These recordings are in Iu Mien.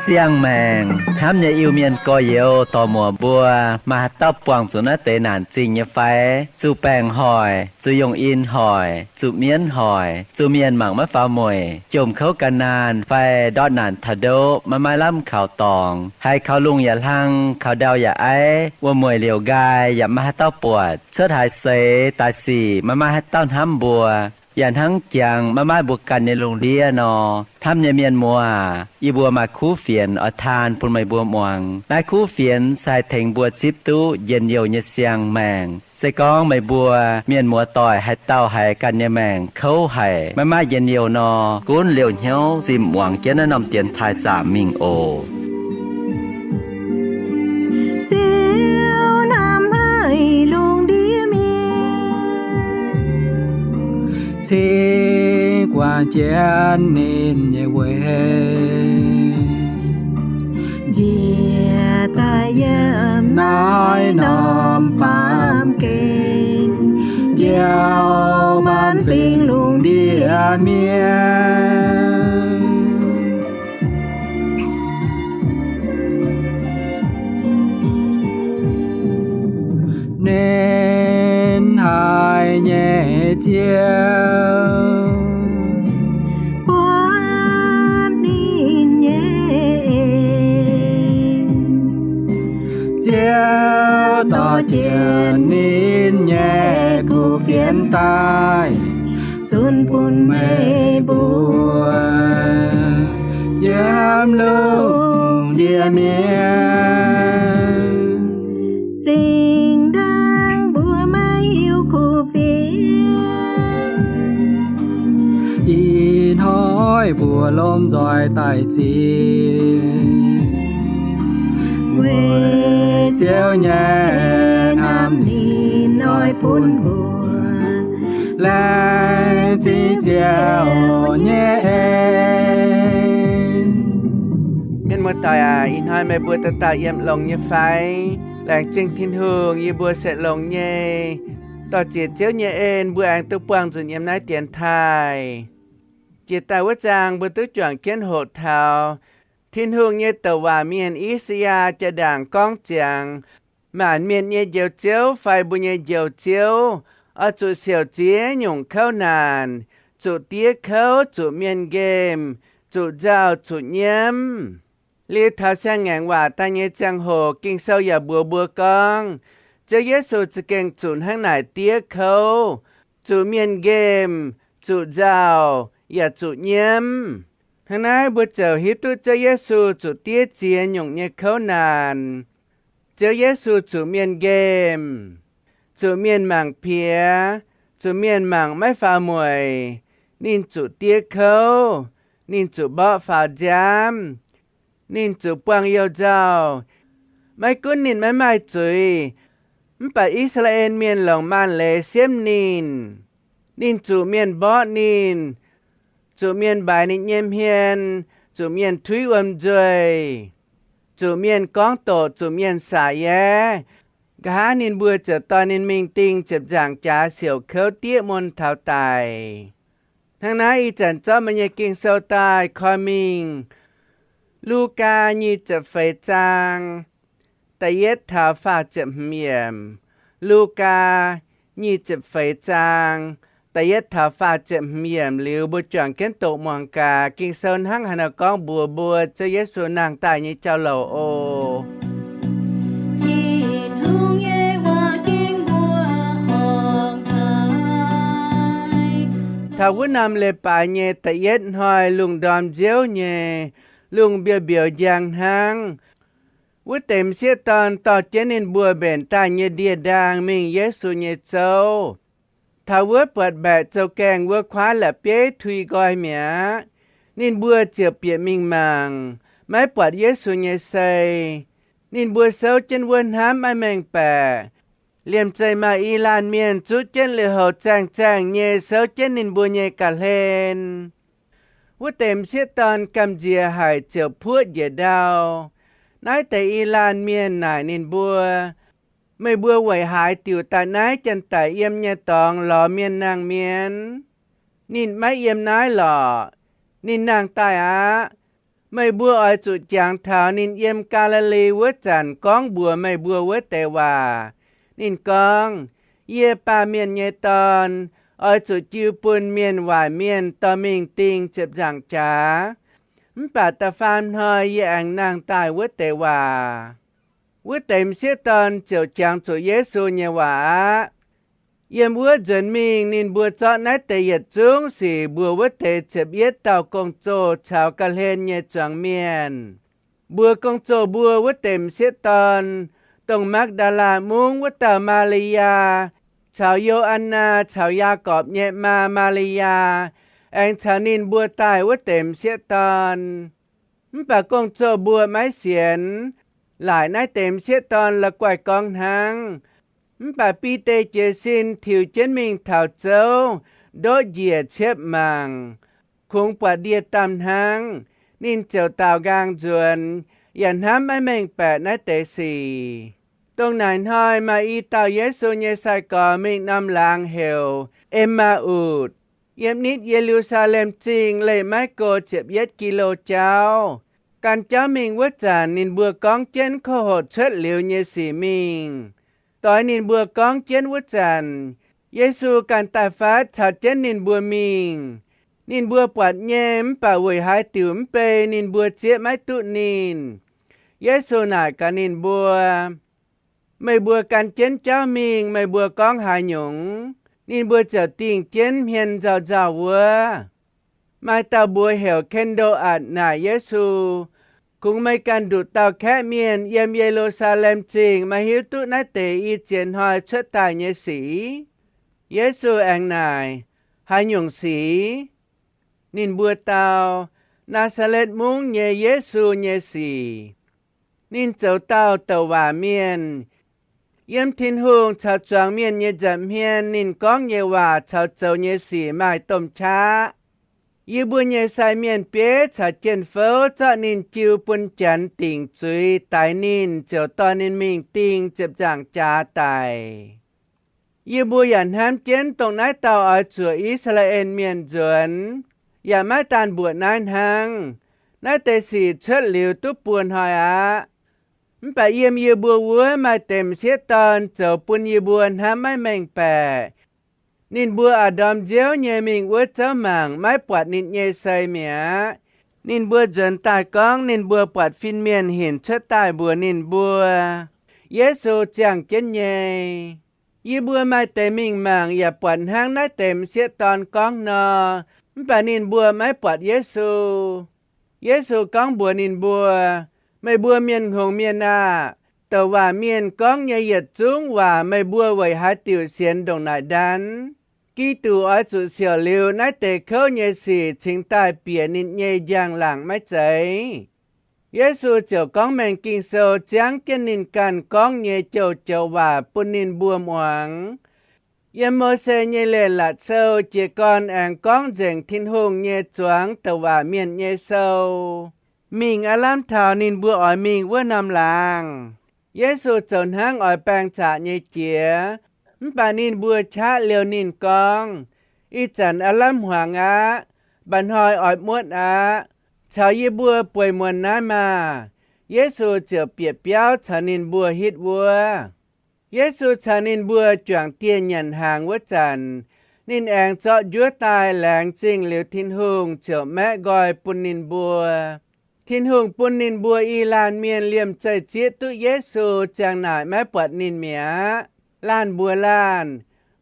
Siang-maengc hnamv nyei Iu-Mienh gorx-youz dorc-muoc mbuo, maaih haaix dauh buangh zuqc naaiv deix naanc zingh nyei fai? Zuqc baengc hoic, zuqc yongh in hoic, zuqc mienv hoic, zuqc mienh mangc maiv faaux mueic, jomc kouv gan naanh fai ndortv naanc taux ndoqv maiv maaih lamh kaux dorngx, haiz kaux lungh yaac hlang, kaux ndau yaac aiv, wuom-mueic liouc nqaai yaac maiv maaih haaix dauh buatc, cuotv haaix seix daaih sic maiv maaih haaix dauh hnamv mbuo, yaac hnangv jangx maiv maaih mbuo ganh nyei lungh ndiev nor. Hnamv nyei mienh muoz, yie mbuo maaih kuv fienx oix taan bun meih mbuo muangx. Naaiv kuv fienx se haih tengx mbuo zipv duqv njien-youh nyei siang-maengc. Se gorngv meih mbuo mienh muoz-doic haaix dauh haiz ganh nyei maengc kouv haic, maiv maaih njien-youh nor, gunv liouh hnyouv zimh muangx jienv naaiv norm dienx taaih zaamc mingh oc. Ziouv hnamv haic lungh ndiev mienh, cingx guangc jienv ninh nyei weic. Njiec daaih yiem naaiv norm baamh gen, njoux maanc fingx lungh ndiev mienh. Ninh haiz nyei Ziouv buatc ninh nyei en. Ziouv dorh jienv ninh nyei kuv fienx daaih, zunc bun meih mbuo yiem lungh ndiev mienh. Zinh ndaangc mbuo maiv hiuv kuv fienx, ih hnoi mbuo lomh nzoih daaih ziex, weic Ziouv nyei hnamv ninh oix bun mbuo laengz zingh Ziouv nyei en. Mienh muoz-doic aac, ih hnoi meih mbuo dauh dauh yiem longx nyei fai? Laengz zingh Tin-Hungh, yie mbuo se longx nyei. Dorh ziex Ziouv nyei en, mbuo aengx duqv buangh nzunc yiem naaiv dienx taaih. Jiex daaih wuov zaang mbuo duqv juangc jienv hoqc taux Tin-Hungh nyei douc waac mienh I^saa^yaa jaa-ndaangc gorngv ziangx, maanc mienh nyei Njoux Ziouv fai mbuo nyei Njoux Ziouv oix zuqc siouc ziex nyungc kouv naanc, zuqc diev kouv, zuqc mienh nqemh, zuqc nzauh, zuqc nyiemv. Liuz taux siang-ngaengc waac daaih nyei ziangh hoc, Ging-Sou yaac mbuox mbuo gorngv, Ziouv Yesu za'gengh zuqc hnangv naaic diev kouv, zuqc mienh nqemh, zuqc nzauh, yaac zuqc nyiemv. Hnangv naaiv mbuo ziouc hiuv duqv Ziouv Yesu zuqc diev ziex nyungc nyei kouv naanc. Ziouv Yesu zuqc mienh nqemh, zuqc mienh mangc piex, zuqc mienh mangc maiv faaux mueic, ninh zuqc diev kouv, ninh zuqc mborqv faaux nziaamv, ninh zuqc buangh youh nzauh. Maiv gunv ninh maiv maaih zuiz, mv baac I^saa^laa^en Mienh longc maanc leiz siemv ninh. Ninh zuqc mienh mborqv ninh, zuqc mienh mbaix ninh nyei hmien, zuqc mienh tuiv wuom nzuih, zuqc mienh gorngv doqc, zuqc mienh saac yaev. Nqa'haav ninh mbuo ziouc dorh ninh mingh dingh ziepc nzaangc jaax siouc kouv diev mun taux daic. Hnangv naaiv ih zanc zorqv meih nyei Ging-Sou daaih koi mingh Lugaa nyic ziepc feix zaang, da'yietv taux faah ziepc hmz yiemc. Lugaa nyic ziepc feix zaang, da'yietv taux faah ziepc hmz yiemc liuz, mbuo juangc jienv doqc muangx gaax Ging-Sou hnangv haaix nor gorngv mbuox mbuo Ziouv Yesu nangh daaih nyei jauv-louc oc. Tin-Hungh nyei waac ging mbuo horngc haic. Taux wuov norm leiz-baaix nyei da'yietv hnoi lungh ndorm nziouv nyei, lungh mbiouh mbiouh njang hnangv. Wuov deix m'sieqv dorn dorh jienv ninh mbuo mbenc daaih nyei ndie-ndaang mingh Yesu nyei zouv. Taux wuov buatc mbaeqc zoux-gaengh wuov kuaaiv la'bieiv tui nqoi mi'aqv. Ninh mbuo ziouc bieqc mingh mangc, maiv buatc Yesu nyei sei. Ninh mbuo souv jienv wuov hnamv maiv mengh baeqc. Liemh zeih maaih i laanh mienh zuqv jienv lui-houx zaengh zaengh nyei souv jienv ninh mbuo nyei ga'hlen. Wuov deix m'sieqv dorn gamh nziex haic ziouc puoqv njiec ndau. Naaiv deix i laanh mienh naaic ninh mbuo, Meih mbuo weic haaix diuc daaih naaiv janx-daic yiem nyei dorngx lorz mienh nangh mienh? Ninh maiv yiem naaiv lorqc. Ninh nangh daaih aqv. Meih mbuo oix zuqc jangx taux ninh yiem Gaa^li^li wuov zanc gorngv mbuox meih mbuo wuov deix waac. Ninh gorngv, Yie, Baamh Mienh nyei Dorn, oix zuqc jiu bun mienh waaic mienh dorh mingh dingh ziepc nzaangc jaax. Mv baac da'faam hnoi yie aengx nangh daaih wuov deix waac. Wuov deix m'sieqv dorn ziouc jangx zuqc Yesu nyei waac aqv. Yiem wuov nzuonx mingh ninh mbuo zorqv naaiv deix yietc zungv sic mbuox wuov deix ziepc yietv dauh gong-zoh caux ga'hlen nyei zuangx mienh. Mbuox gong-zoh mbuo wuov deix m'sieqv dorn, dongh Makv^ndaa^laa Mungv wuov dauh Maa^li^yaa, caux Yo^an^naa caux Yaagorpc nyei maa Maa^li^yaa, aengx caux ninh mbuo daaih wuov deix m'sieqv dorn. Mv baac gong-zoh mbuo maiv sienx, laaic naaiv deix m'sieqv dorn la'guaih gorngv hnangv. Mv baac Bide jiez sin tiux jienv mingh taux zouv, ndoqv njiec ciepv mangc, kungx buatc ndie-damh hnangv. Ninh ziouc daaux nqaang nzuonx, yaac hnamv maiv mengh baeqc naaiv deix sic. Dongh naaic hnoi maaih i dauh Yesu nyei sai-gorx mingh norm laangz heuc Em^maa^utc, yiem nitv Ye^lu^saa^lem Zingh leih maiv go ziepc yietv ki^lo jauv. Gan jauv mingh wuov zanc ninh mbuo gorngv jienv kov hoqc cuotv liuz nyei sic mingh. Doix ninh mbuo gorngv jienv wuov zanc, Yesu ganh daaih fatv caux jienv ninh mbuo mingh. Ninh mbuo buatc nyei mv baac weic haaix diuc mv bei ninh mbuo zieqv maiv duqv ninh. Yesu naaic gaax ninh mbuo, Meih mbuo gan jienv jauv mingh, meih mbuo gorngv haaix nyungc? Ninh mbuo ziouc dingh jienv hmien nzauh nzauh wuov. Maaih dauh mbuox heuc Ken^ndo^atc naaic Yesu, Kungx meih ganh nduqc dauh kaeqv mienh yiem Ye^lu^saa^lem Zingh maiv hiuv duqv naaiv deix i ziex hnoi cuotv daaih nyei sic? Yesu aengx naaic, Haaix nyungc sic? Ninh mbuo dau, Naa^saa^letv Mungv nyei Yesu nyei sic. Ninh zoux dauh douc waac mienh. Yiem Tin-Hungh caux zuangx mienh nyei nza'hmien ninh gorngv nyei waac caux zoux nyei sic maaih domh qaqv. Yie mbuo nyei sai mienh bieiv caux jien-fouv zorqv ninh jiu bun Janx dingc zuiz daix ninh, ziouc dorh ninh mingh dingh ziepc nzaangc jaax daic. Yie mbuo yaac hnamv jienv dongh naaiv dauh oix zuoqc I^saa^laa^en Mienh nzuonx. Yaac maiv daanh mbuoqc naaiv hnangv. Naaiv deix sic cuotv liuz duqv buo hnoi aqv. Mv baac yiem yie mbuo wuov maaih deix m'sieqv dorn zoux bun yie mbuo hnamv maiv mengh baeqc. Ninh mbuo a'ndorm nziouv nyei mingh wuov zouv mangc maiv buatc ninh nyei sei mi'aqv. Ninh mbuo nzuonx daaih gorngv ninh mbuo buatc fin-mienh hinc cuotv daaih mbuox ninh mbuo, Yesu ziangh jienv nyei. Yie mbuo maaih deix mingh mangc yaac buatc hnangv naaiv deix m'sieqv dorn gorngv nor, mv baac ninh mbuo maiv buatc Yesu. Yesu gorngv mbuox ninh mbuo, Meih mbuo mienh hngongx mienh aah! Douc waac mienh gorngv nyei yietc zungv waac meih mbuo weic haaix diuc sienx ndongc naaic ndanv? Giduc oix zuqc siouc liuz naaiv deix kouv nyei sic cingx daaih bieqc ninh nyei njang-laangc maiv zeiz? Yesu ziouc gorngv Mengh Ging-Sou ziangv jienv ninh ganh gorngv nyei joux-joux waac bun ninh mbuo muangx. Yiem Mose nyei Leiz-Latc Sou jiez gorn aengx gorngv nzengc Tin-Hungh nyei zuangx douc waac mienh nyei sou. Mingh aav lamh taux ninh mbuo oix mingh wuov norm laangz. Yesu zoux hnangv oix baeng zaqc nyei jiex, mv baac ninh mbuo qaqv liouh ninh gorngv, Ih zanc aav lamh hmuangx aqv. Mba'hnoi oix muotv aqv. Caux yie mbuo bueix muonz naaiv maah! Yesu ziouc bieqc biauv caux ninh mbuo hitv wuov. Yesu caux ninh mbuo juangc dieh nyanc hnaangx wuov zanc, ninh aengx zorqv njuov daaih laengz zingh liuz Tin-Hungh ziouc maeqv nqoi bun ninh mbuo. Tin-Hungh bun ninh mbuo i laanh mienh liemh zeih zieqv duqv Yesu, ziang naaic maiv buatc ninh mi'aqv. Laanh mbuox laanh,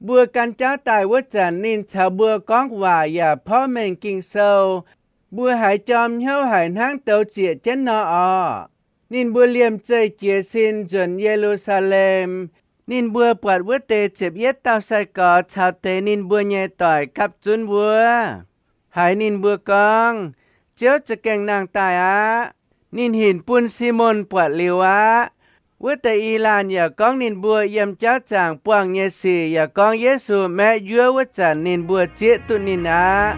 Mbuo gan jauv daaih wuov zanc ninh caux mbuo gorngv waac yaac porv Mengh Ging-Sou. Mbuo haiz jorm hnyouv haic hnangv douz zieqc jienv nor orqc? Ninh mbuo liemh zeih jiez sin nzuonx Ye^lu^saa^lem. Ninh mbuo buatc wuov deix ziepc yietv dauh sai-gorx caux deix ninh mbuo nyei doic gapv zunv wuov, haiz ninh mbuo gorngv, Ziouv za'gengh nangh daaih aqv. Ninh hinc bun Simon buatc liuz aqv. Wuov deix i laanh yaac gorngv ninh mbuo yiem jauv zaangc buangh nyei sic, yaac gorngv Yesu maeqv njuov wuov zanc ninh mbuo zieqv duqv ninh aqv.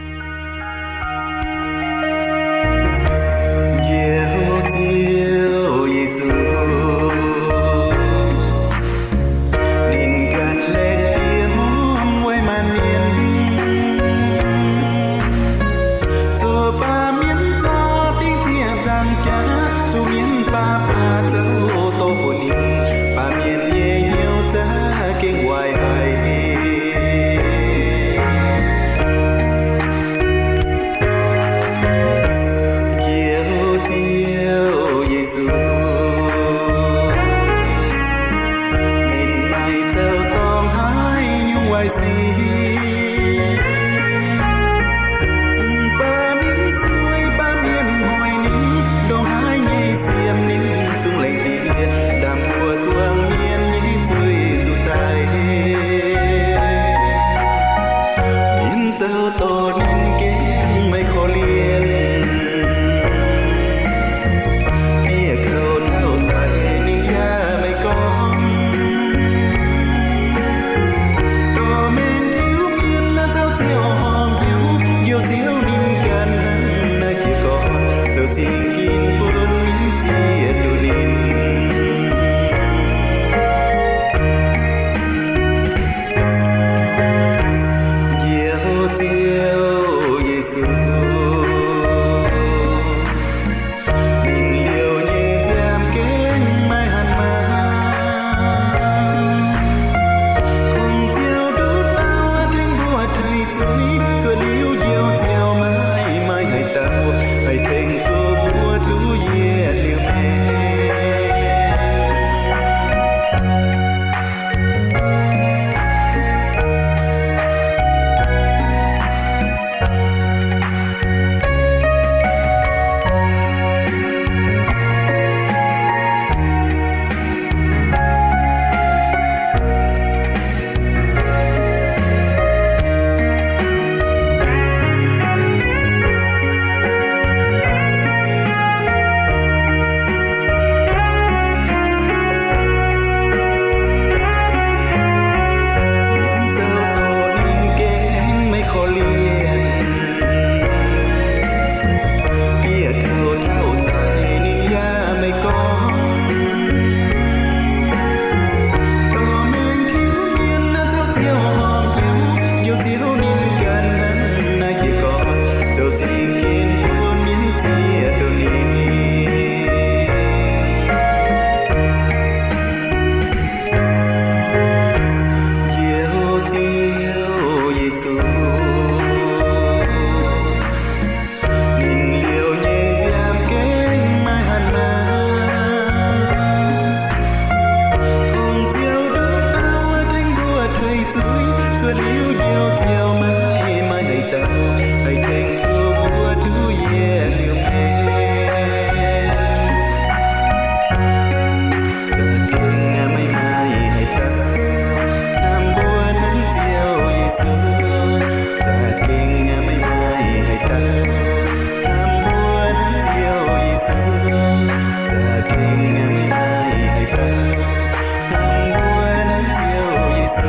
Mienh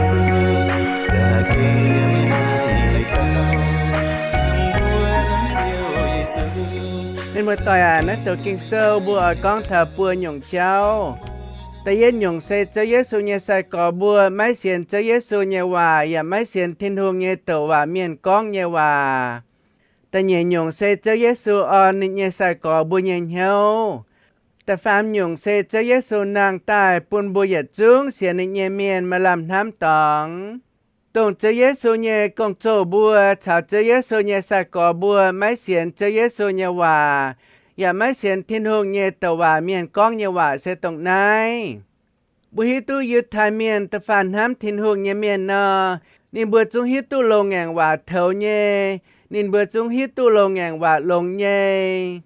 muoz-doic aac, naaiv douc Ging-Sou mbuo oix gorngv taux buo nyungc jauv. Da'yietv nyungc se Ziouv Yesu nyei sai-gorx mbuo maiv sienx Ziouv Yesu nyei waac yaac maiv sienx Tin-Hungh nyei douc waac mienh gorngv nyei waac. Da'nyeic nyungc se Ziouv Yesu orn ninh nyei sai-gorx mbuo nyei hnyouv. Da'faam nyungc se Ziouv Yesu nangh daaih bun mbuo yietc zungv sienx ninh nyei mienh maaih lamh hnamv dorngx. Dongh Ziouv Yesu nyei gong-zoh mbuo caux Ziouv Yesu nyei sai-gorx mbuo maiv sienx Ziouv Yesu nyei waac, yaac maiv sienx Tin-Hungh nyei douc waac mienh gorngv nyei waac se dongh naaiv. Mbuo hiuv duqv Yiutai Mienh da'faanh hnamv Tin-Hungh nyei mienh nor, ninh mbuo zungv hiuv duqv loz-ngaengc waac toux nyei. Ninh mbuo zungv hiuv duqv loz-ngaengc waac longx nyei.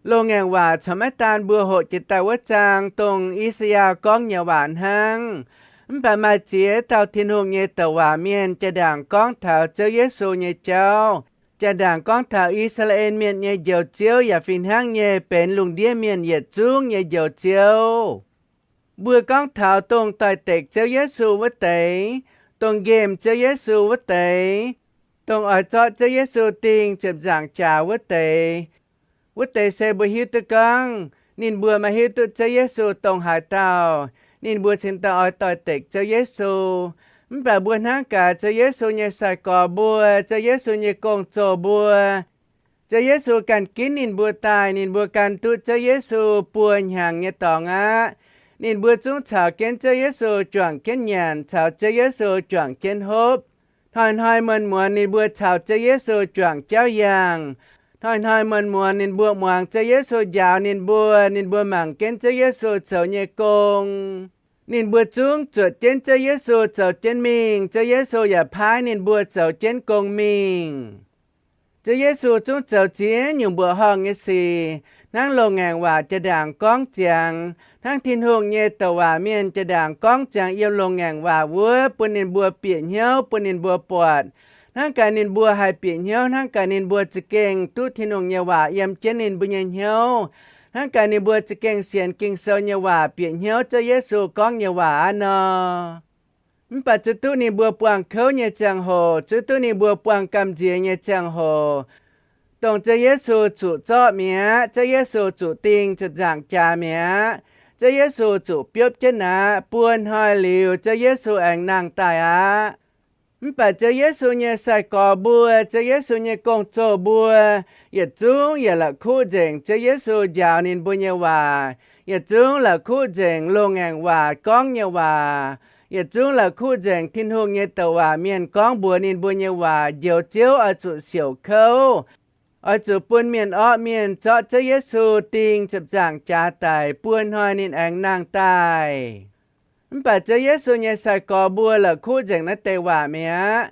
Loz-ngaengc waac corc maiv daan mbuo hoqc jiex daaih wuov zaang, dongh I^saa^yaa gorngv nyei waac hnangv. Mv baac maaih ziex dauh Tin-Hungh nyei douc waac mienh jaa-ndaangc gorngv taux Ziouv Yesu nyei jauv, jaa-ndaangc gorngv taux I^saa^laa^en Mienh nyei Njoux Ziouv yaac fih hnangv nyei benx lungh ndiev mienh yietc zungv nyei Njoux Ziouv. Mbuo gorngv taux dongh doix-dekc Ziouv Yesu wuov deix, dongh nqemh Ziouv Yesu wuov deix, dongh oix zorqv Ziouv Yesu dingh ziepc nzaangc jaax wuov deix. Wuov deix se mbuo hiuv duqv gorngv ninh mbuo maaih hiuv duqv Ziouv Yesu dongh haaix dauh, ninh mbuo cingx daaih oix doix-dekc Ziouv Yesu. Mv baac mbuo hnangv gaax Ziouv Yesu nyei sai-gorx mbuo, Ziouv Yesu nyei gong-zoh mbuo, Ziouv Yesu ganh ginv ninh mbuo daaih, ninh mbuo gan duqv Ziouv Yesu buo hnyangx nyei dorngx aqv. Ninh mbuo zungv caux jienv Ziouv Yesu juangc jienv nyanc, caux Ziouv Yesu juangc jienv hopv. Hnoi-hnoi muonz-muonz ninh mbuo caux Ziouv Yesu juangc jauv yaangh. Hnoi-hnoi muonz-muonz ninh mbuo muangx Ziouv Yesu njaaux ninh mbuo, ninh mbuo mangc jienv Ziouv Yesu zoux nyei gong. Ninh mbuo zungv zuotc jienv Ziouv Yesu zoux jienv mingh, Ziouv Yesu yaac paaiv ninh mbuo zoux jienv gong mingh. Ziouv Yesu zungv zoux ziex nyungc mbuoqc horngh nyei sic, hnangv loz-ngaengc waac jaa-ndaangc gorngv ziangx, hnangv Tin-Hungh nyei douc waac mienh jaa-ndaangc gorngv ziangx yiem loz-ngaengc waac wuov bun ninh mbuo bieqc hnyouv, bun ninh mbuo buatc. Hnangv gaax ninh mbuo haih bieqc hnyouv, hnangv gaax ninh mbuo za'gengh duqv Tin-Hungh nyei waac yiem jienv ninh mbuo nyei hnyouv. Hnangv gaax ninh mbuo za'gengh sienx Ging-Sou nyei waac, bieqc hnyouv Ziouv Yesu gorngv nyei waac aqv nor. Mv baac zuqc duqv ninh mbuo buangh kouv nyei ziangh hoc, zuqc duqv ninh mbuo buangh gamh nziex nyei ziangh hoc, dongh Ziouv Yesu zuqc zorqv mi'aqv, Ziouv Yesu zuqc dingh ziepc nzaangc jaax mi'aqv, Ziouv Yesu zuqc biopv jienv aqv. Buo hnoi liuz, Ziouv Yesu aengx nangh daaih aqv. Mv baac Ziouv Yesu nyei sai-gorx mbuo, Ziouv Yesu nyei gong-zoh mbuo, yietc zungv yaac la'kuqv nzengc Ziouv Yesu njaaux ninh mbuo nyei waac, yietc zungv la'kuqv nzengc loz-ngaengc waac gorngv nyei waac, yietc zungv la'kuqv nzengc Tin-Hungh nyei douc waac mienh gorngv mbuox ninh mbuo nyei waac, Njoux Ziouv oix zuqc siouc kouv, oix zuqc bun mienh orqv mienh zorqv Ziouv Yesu dingh ziepc nzaangc jaax daic, buo hnoi ninh aengx nangh daaih. Mv baac Ziouv Yesu nyei sai-gorx mbuo la'kuqv nzengc naaiv deix waac mi'aqv.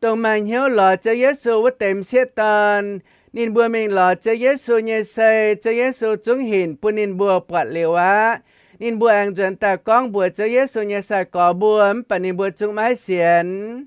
Dongh maaih hnyouv lorz Ziouv Yesu wuov deix m'sieqv dorn, ninh mbuo mingh lorz Ziouv Yesu nyei sei, Ziouv Yesu zungv hinc bun ninh mbuo buatc liuz aqv. Ninh mbuo aengx nzuonx daaih gorngv mbuox Ziouv Yesu nyei sai-gorx mbuo, mv baac ninh mbuo zungv maiv sienx.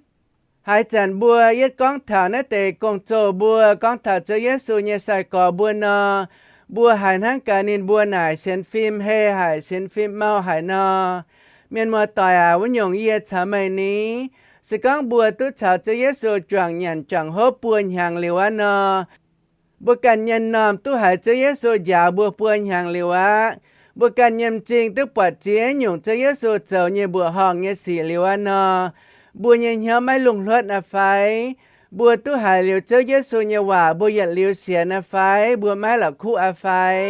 Haaix zanc mbuo yietv gorngv taux naaiv deix gong-zoh mbuo, gorngv taux Ziouv Yesu nyei sai-gorx mbuo nor, mbuo haiz hnangv gaax ninh mbuo naaic sienx fim heh haic, sienx fim mau haic nor. Mienh muoz-doic aac, wuov nyungc yie caux meih ni, se gorngv mbuo duqv caux Ziouv Yesu juangc nyanc juangc hopv buo hnyangx liuz aqv nor, mbuo ganh nyei m'normh duqv haiz Ziouv Yesu njaaux mbuo buo hnyangx liuz aqv, mbuo ganh nyei m'zing duqv buatc ziex nyungc Ziouv Yesu zoux nyei mbuoqc horngh nyei sic liuz aqv nor, mbuo nyei hnyouv maiv lungh hluotv aqv fai? Mbuo duqv haiz liuz Ziouv Yesu nyei waac mbuo yietc liuz sienx aqv fai? Mbuo maiv la'kuqv aqv fai?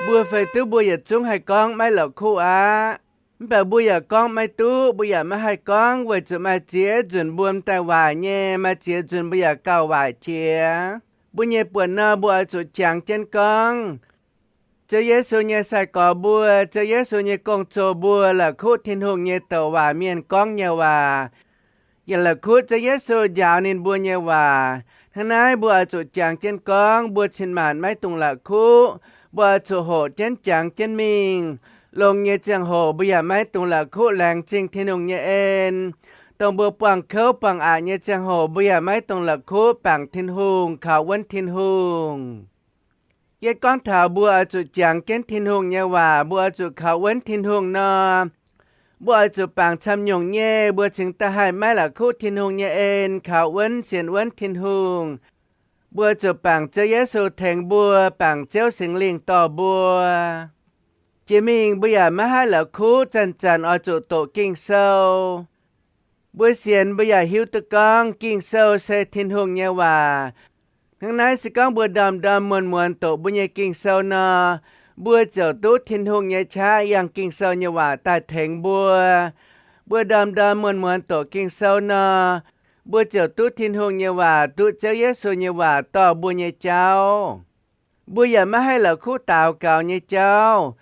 Mbuo feix duqv mbuo yietc zungv haih gorngv maiv la'kuqv aqv. Mv baac mbuo yaac gorngv maiv duqv, mbuo yaac maiv haih gorngv, weic zuqc maaih ziex nzunc mbuo m'daaih waaic nyei, maaih ziex nzunc mbuo yaac gauh waaic jiex. Mbuo nyei buonc nor mbuo oix zuqc jangx jienv gorngv. Ziouv Yesu nyei sai-gorx mbuo, Ziouv Yesu nyei gong-zoh mbuo la'kuqv Tin-Hungh nyei douc waac mienh gorngv nyei waac, yaac la'kuqv Ziouv Yesu njaaux ninh mbuo nyei waac. Hnangv naaiv mbuo oix zuqc jangx jienv gorngv, mbuo cin-maanc maiv dungx la'kuqv. Mbuo oix zuqc hoqc jienv jangx jienv mingh. Longx nyei ziangh hoc mbuo yaac maiv dungx la'kuqv laengz zingh Tin-Hungh nyei en. dongh mbuo buangh kouv buangh aqc nyei ziangh hoc, mbuo yaac maiv dungx la'kuqv bangc Tin-Hungh, kaux wuonv Tin-Hungh. Yietv gorngv taux mbuo oix zuqc jangx jienv Tin-Hungh nyei waac, mbuo oix zuqc kaux wuonv Tin-Hungh nor, mbuo oix zuqc bangc camv nyungc nyei, mbuo cingx daaih haih maiv la'kuqv Tin-Hungh nyei en, kaux wuonv sienx wuonv Tin-Hungh. Mbuo zuqc bangc Ziouv Yesu tengx mbuo, bangc Ziouv Singx Lingh dorh mbuo. Jiex mingh mbuo yaac maiv haih la'kuqv zanc-zanc oix zuqc doqc Ging-Sou. Mbuo sienx mbuo yaac hiuv duqv gorngv Ging-Sou se Tin-Hungh nyei waac. Hnangv naaiv se gorngv mbuo ndorm-ndorm muonz-muonz doqc mbuo nyei Ging-Sou nor, mbuo ziouc duqv Tin-Hungh nyei qaqv yangh Ging-Sou nyei waac daaih tengx mbuo. Mbuo ndorm-ndorm muonz-muonz doqc Ging-Sou nor, mbuo ziouc duqv Tin-Hungh nyei waac, duqv Ziouv Yesu nyei waac dorh mbuo nyei jauv. Mbuo yaac maiv haih la'kuqv daux gaux nyei jauv,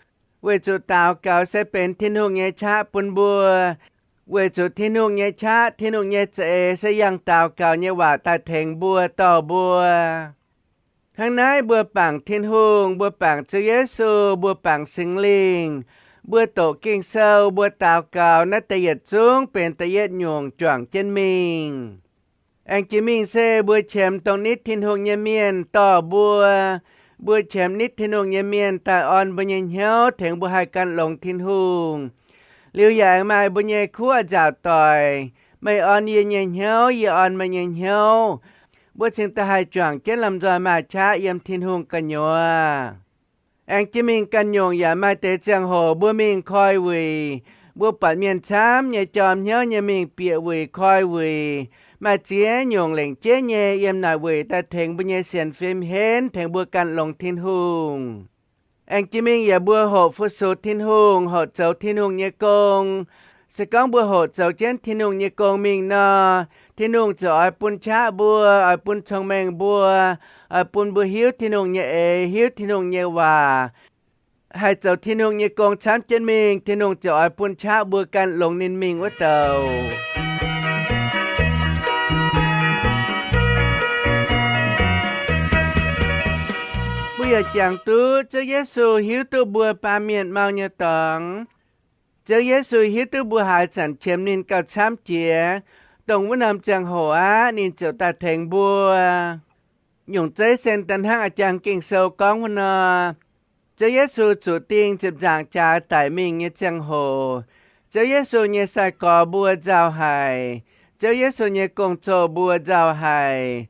weic zuqc daux gaux se benx Tin-Hungh nyei qaqv bun mbuo. Weic zuqc Tin-Hungh nyei qaqv, Tin-Hungh nyei za'eix se yangh daux gaux nyei waac daaih tengx mbuo, dorh mbuo. Hnangv naaiv mbuo bangc Tin-Hungh, mbuo bangc Ziouv Yesu, mbuo bangc Singx Lingh, mbuo doqc Ging-Sou, mbuo daux gaux, naaiv deix yietc zungv benx da'yietv nyungc juangc jienv mingh. Aengx jiex mingh se mbuo qiemx dongh nitv Tin-Hungh nyei mienh dorh mbuo. Mbuo qiemx nitv Tin-Hungh nyei mienh daaih orn mbuo nyei hnyouv tengx mbuo haih gan longx Tin-Hungh. Liuz yaac aengx maaih mbuo nyei kuv nzaaux doic, meih orn yie nyei hnyouv, yie orn meih nyei hnyouv. Mbuo cingx daaih haih juangc jienv lomh nzoih maaih qaqv yiem Tin-Hungh gu'nyuoz. Aengx jiex mingh ganh nyungc yaac maaih deix ziangh hoc mbuo mingh koi wuic. Mbuo buatc mienh camv nyei jorm hnyouv nyei mingh bieqc wuic koi wuic. Maaih ziex nyungc lengc jeiv nyei yiem naaic wuic daaih tengx mbuo nyei sienx fim henv, tengx mbuo gan longx Tin-Hungh. Aengx jiex mingh yaac mbuo hoqc fu-sux Tin-Hungh, hoqc zoux Tin-Hungh nyei gong. Se gorngv mbuo hoqc zoux jienv Tin-Hungh nyei gong mingh nor, Tin-Hungh ziouc oix bun qaqv mbuo, oix bun cong-mengh mbuo, oix bun mbuo hiuv Tin-Hungh nyei eix, hiuv Tin-Hungh nyei waac, haih zoux Tin-Hungh nyei gong camv jienv mingh. Tin-Hungh ziouc oix bun qaqv mbuo gan longx ninh mingh wuov douc. Mbuo yaac jangx duqv Ziouv Yesu hiuv duqv mbuo baamh mienh mau nyei dorngx. Ziouv Yesu hiuv duqv mbuo haaix zanc qiemx ninh gauh camv jiex, dongh wuov norm ziangh hoc aqv, ninh ziouc daaih tengx mbuo. Nyungc zeiv se da'hnangv a'jang Ging-Sou gorngv wuov nor, Ziouv Yesu zuqc dingh ziepc nzaangc jaax daic mingh nyei ziangh hoc, Ziouv Yesu nyei sai-gorx mbuo nzauh haic. Ziouv Yesu nyei gong-zoh mbuo nzauh haic.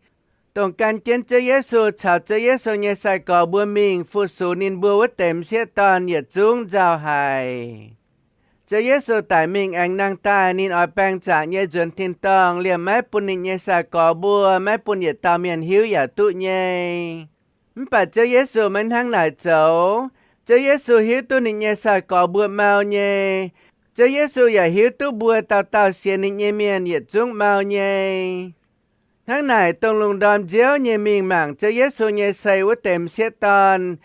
Dongh gan jienv Ziouv Yesu caux Ziouv Yesu nyei sai-gorx mbuo mingh fu-sux ninh mbuo wuov deix m'sieqv dorn yietc zungv nzauh haic. Ziouv Yesu daic mingh aengx nangh daaih, ninh oix baeng zaqc nyei nzuonx tin-dorngh, liemh maiv bun ninh nyei sai-gorx mbuo, maiv bun yietc dauh mienh hiuv yaac duqv nyei. Mv baac Ziouv Yesu maiv hnangv naaic zoux. Ziouv Yesu hiuv duqv ninh nyei sai-gorx mbuo mau nyei. Ziouv Yesu yaac hiuv duqv mbuo dauh dauh sienx ninh nyei mienh yietc zungv mau nyei. Hnangv naaic, dongh lungh ndorm nziouv nyei mingh mangc Ziouv Yesu nyei sei wuov deix m'sieqv dorn,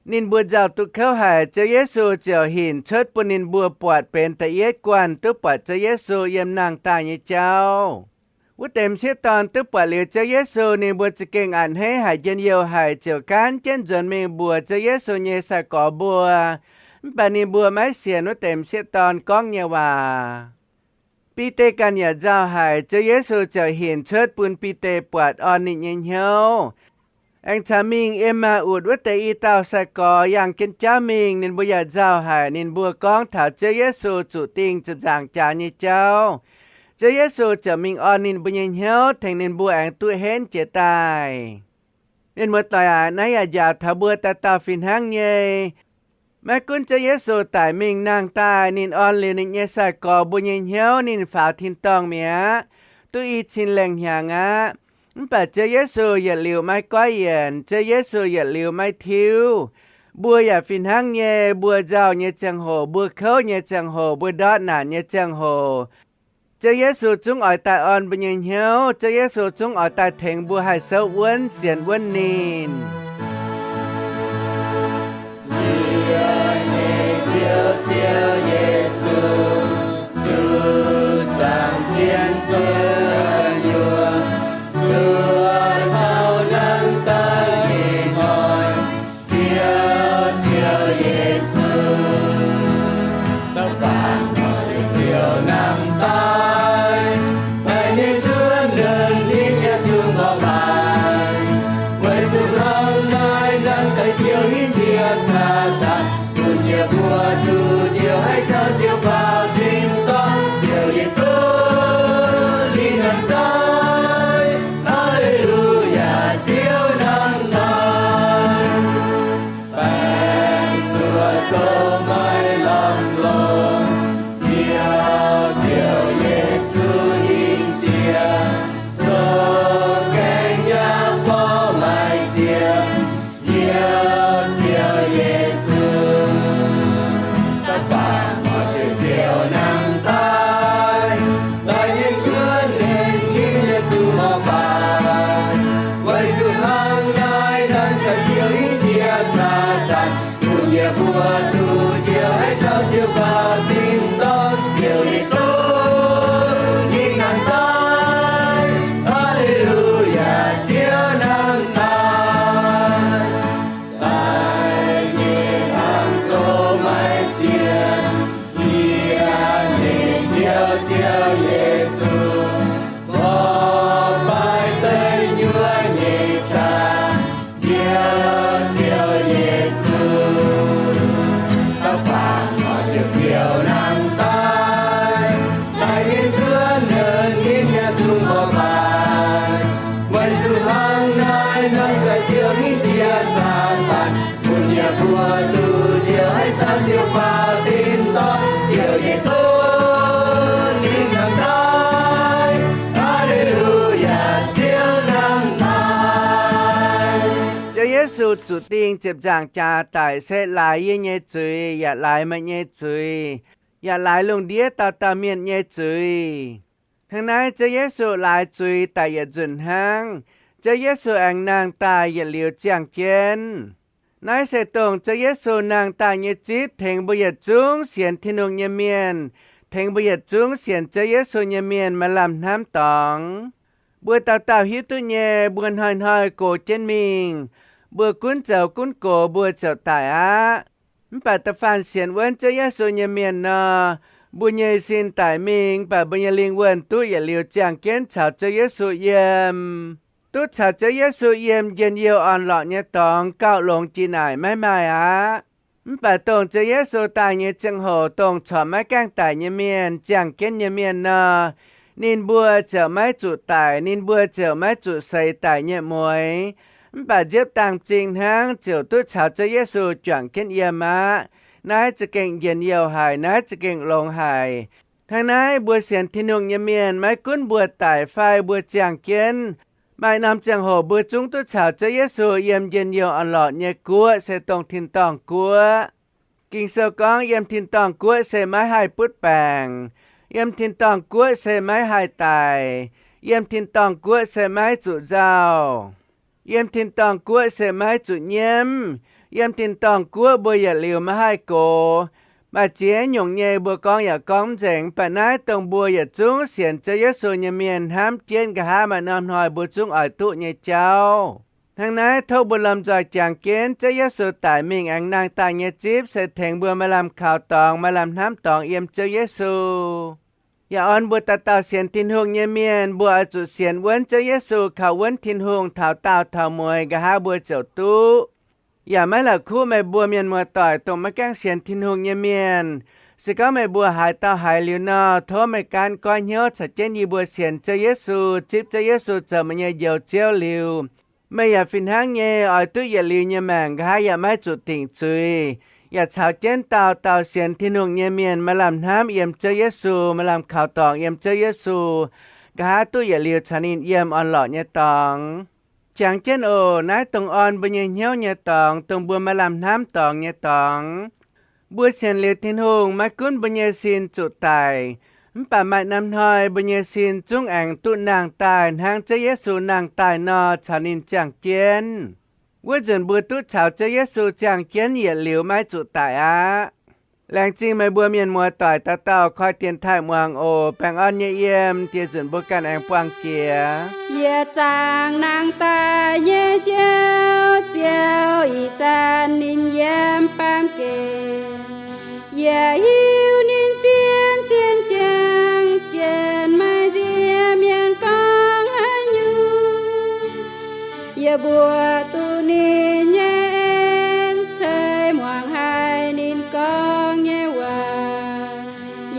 ninh mbuo nzauh duqv kouv haic, Ziouv Yesu ziouc hinc cuotv bun ninh mbuo buatc benx da'yietv guanh duqv buatc Ziouv Yesu yiem nangh daaih nyei jauv. Wuov deix m'sieqv dorn duqv buatc liuz Ziouv Yesu, ninh mbuo za'gengh a'hneiv haic, njien-youh haic, ziouc gaanv jienv nzuonx mingh mbuox Ziouv Yesu nyei sai-gorx mbuo. Mv baac ninh mbuo maiv sienx wuov deix m'sieqv dorn gorngv nyei waac. Bide ganh yaac nzauh haic, Ziouv Yesu ziouc hinc cuotv bun Bide buatc, orn ninh nyei hnyouv. Aengx caux mingh Emmaa^utc wuov deix i dauh sai-gorx yangh jienv jauv mingh, ninh mbuo yaac nzauh haic. Ninh mbuo gorngv taux Ziouv Yesu zuqc dingh ziepc nzaangc jaax nyei jauv. Ziouv Yesu ziouc mingh orn ninh mbuo nyei hnyouv, tengx ninh mbuo aengx duqv henv jiez daaih. Mienh muoz-doic aac, naaiv yaac njaaux taux mbuo dauh dauh fih hnangv nyei. Maiv gunv Ziouv Yesu daic mingh nangh daaih, ninh orn liuz ninh nyei sai-gorx mbuo nyei hnyouv, ninh faaux tin-dorngh mi'aqv, duqv i cin lengh hnyangx aqv. Mv baac Ziouv Yesu yietc liuz maiv goiv yienc, Ziouv Yesu yietc liuz maiv tiuv. Mbuo yaac fih hnangv nyei, mbuo nzauh nyei ziangh hoc, mbuo kouv nyei ziangh hoc, mbuo ndortv naanc nyei ziangh hoc, Ziouv Yesu zungv oix daaih orn mbuo nyei hnyouv. Ziouv Yesu zungv oix daaih tengx mbuo haih souv wuonv sienx wuonv ninh. Ziouv Yesu, zuqc zaangc jienv zuqc yuoqc, zuqc taux nangh daaih nyei hnoi, Ziouv, Ziouv Yesu, da'faanh hnoi ziouc nangh daaih. Ziouv faaux tin-dorngh, Ziouv Yesu ninh nangh daaih. Haa^le^lu^yaa, Ziouv nangh daaih. Daaih nyei hnamv douz maiv zienh, yie nyei Njoux Ziouv Yesu, lorz baaix deic nyuoqc nyei caa, Njoux Ziouv Yesu. Da'faam nor Njoux Ziouv nangh daaih, daaih jienv cuotv nduonx, ninh yaac zungv mborqv baac. Weic zuqc hnangv naaiv norm daaih Ziouv ninh ziex Saadaan, bun yie mbuo duqv Ziouv, haiz caux Ziouv faaux tin-dorngh, Ziouv Yesu ninh nangh daaih. Haa^le^lu^yaa, Ziouv nangh daaih. Ziouv Yesu zuqc dingh ziepc nzaangc jaax daic se laaix yie nyei zuiz yaac laaix meih nyei zuiz, yaac laaix lungh ndiev dauh dauh mienh nyei zuiz. Hnangv naaiv Ziouv Yesu laaix zuiz daic yietc nzunc hnangv, Ziouv Yesu aengx nangh daaih yietc liuz ziangh jienv. Naaiv se dongh Ziouv Yesu nangh daaih nyei zipv tengx mbuo yietc zungv sienx Tin-Hungh nyei mienh, tengx mbuo yietc zungv sienx Ziouv Yesu nyei mienh maaih lamh hnamv dorngx. Mbuo dauh dauh hiuv duqv nyei, mbuo hnoi-hnoi gox jienv mingh, mbuo gunv zoux gunv gox mbuo ziouc daic aqv. Mv baac da'faanh sienx wuonv Ziouv Yesu nyei mienh nor, mbuo nyei sin daic mingh, mv baac mbuo nyei lingh wuonh duqv yietc liuz ziangh jienv caux Ziouv Yesu yiem. Duqv caux Ziouv Yesu yiem njien-youh orn-lorqc nyei dorngx gauh longx jiex naaic maiv maaih aqv. Mv baac dongh Ziouv Yesu daaih nyei ziangh hoc, dongh corc maiv gaengh daic nyei mienh, ziangh jienv nyei mienh nor, ninh mbuo ziouc maiv zuqc daic, ninh mbuo ziouc maiv zuqc seix daic nyei mueix. Mv baac nziepv dangh zingh hnangv ziouc duqv caux Ziouv Yesu juangc jienv yiem aqv. Naaiv za'gengh njien-youh haic, naaiv za'gengh longx haic. Hnangv naaiv mbuo sienx Tin-Hungh nyei mienh, maiv gunv mbuo daic fai mbuo ziangh jienv, maaih norm ziangh hoc mbuo zungv duqv caux Ziouv Yesu yiem njien-youh orn-lorqc nyei guoqv, se dongh tin-dorngh guoqv. Ging-Sou gorngv yiem tin-dorngh guoqv se maiv haih butv baengc, yiem tin-dorngh guoqv se maiv haih daic, yiem tin-dorngh guoqv se maiv zuqc nzauh, yiem tin-dorngh guoqv se maiv zuqc nyiemv, yiem tin-dorngh guoqv mbuo yietc liuz maiv haih gox. Maaih ziex nyungc nyei mbuo gorngv yaac gorngv mv nzengc, mv baac naaiv dongh mbuo yietc zungv sienx Ziouv Yesu nyei mienh hnamv jienv nqa'haav maaih norm hnoi mbuo zungv oix duqv nyei jauv. Hnangv naaiv tov mbuo lomh nzoih jangx jienv Ziouv Yesu daic mingh aengx nangh daaih nyei zipv se tengx mbuo maaih lamh kaux dorngx, maaih lamh hnamv dorngx yiem Ziouv Yesu. Yaac orn mbuo dauh dauh sienx Tin-Hungh nyei mienh, mbuo oix zuqc sienx wuonv Ziouv Yesu, kaux wuonv Tin-Hungh taux daauh taux mueiz nqa'haav mbuo ziouc duqv. Yaac maiv la'kuqv meih mbuo mienh muoz-doic dongh maiv gaengh sienx Tin-Hungh nyei mienh. Se gorngv meih mbuo haaix dauh haiz liuz nor, tov meih gaanv goiv hnyouv caux jienv yie mbuo sienx Ziouv Yesu, zipv Ziouv Yesu zoux meih nyei Njoux Ziouv liuz, meih yaac fih hnangv nyei oix duqv yietc liuz nyei maengc nqa'haav yaac maiv zuqc dingc zuiz, yaac caux jienv dauh dauh sienx Tin-Hungh nyei mienh maaih lamh hnamv yiem Ziouv Yesu, maaih lamh kaux dorngx yiem Ziouv Yesu, nqa'haav duqv yietc liuz caux ninh yiem orn-lorqc nyei dorngx. Jangx jienv oc. Naaiv dongh orn mbuo nyei hnyouv nyei dorngx, dongh mbuo maaih lamh hnamv dorngx nyei dorngx. Mbuo sienx liuz Tin-Hungh, maiv gunv mbuo nyei sin zuqc daic, mv baac maaih norm hnoi mbuo nyei sin zungv aengx duqv nangh daaih hnangv Ziouv Yesu nangh daaih nor, caux ninh ziangh jienv. Wuov nzunc mbuo duqv caux Ziouv Yesu ziangh jienv yietc liuz maiv zuqc daic aqv. Laengz zingh meih mbuo mienh muoz-doic dauh dauh koi dienx taaih muangx oc. Baengh orn nyei yiem, dieh nzunc mbuo ganh aengx buangh jiex. Yie zaangc nangh daaih nyei Njoux Ziouv, ih zanc ninh yiem baamh gen. Yie hiuv ninh zien-zien jangx jienv, maiv nziex mienh gorngv haaix nyungc. Yie mbuox duqv ninh nyei en ceix muangx haic ninh gorngv nyei waac.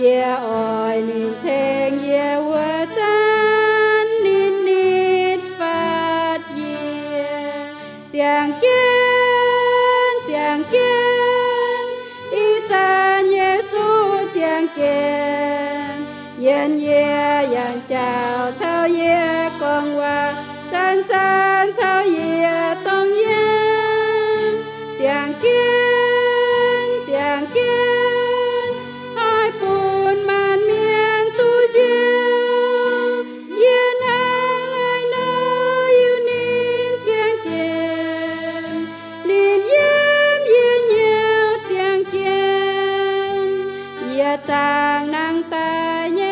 Yie oix ninh tengx yie wuov zanc nitv-nitv fatv yie. Ziangh jienv, ziangh jienv, ih zanc Yesu ziangh jienv, yiem yie yangh jauv caux yie gorngv waac, zanc-zanc caux yie dongh yiem. Ziangh jienv, ziangh jienv, haih bun maanc mienh duqv zaangc nangh daaih nyei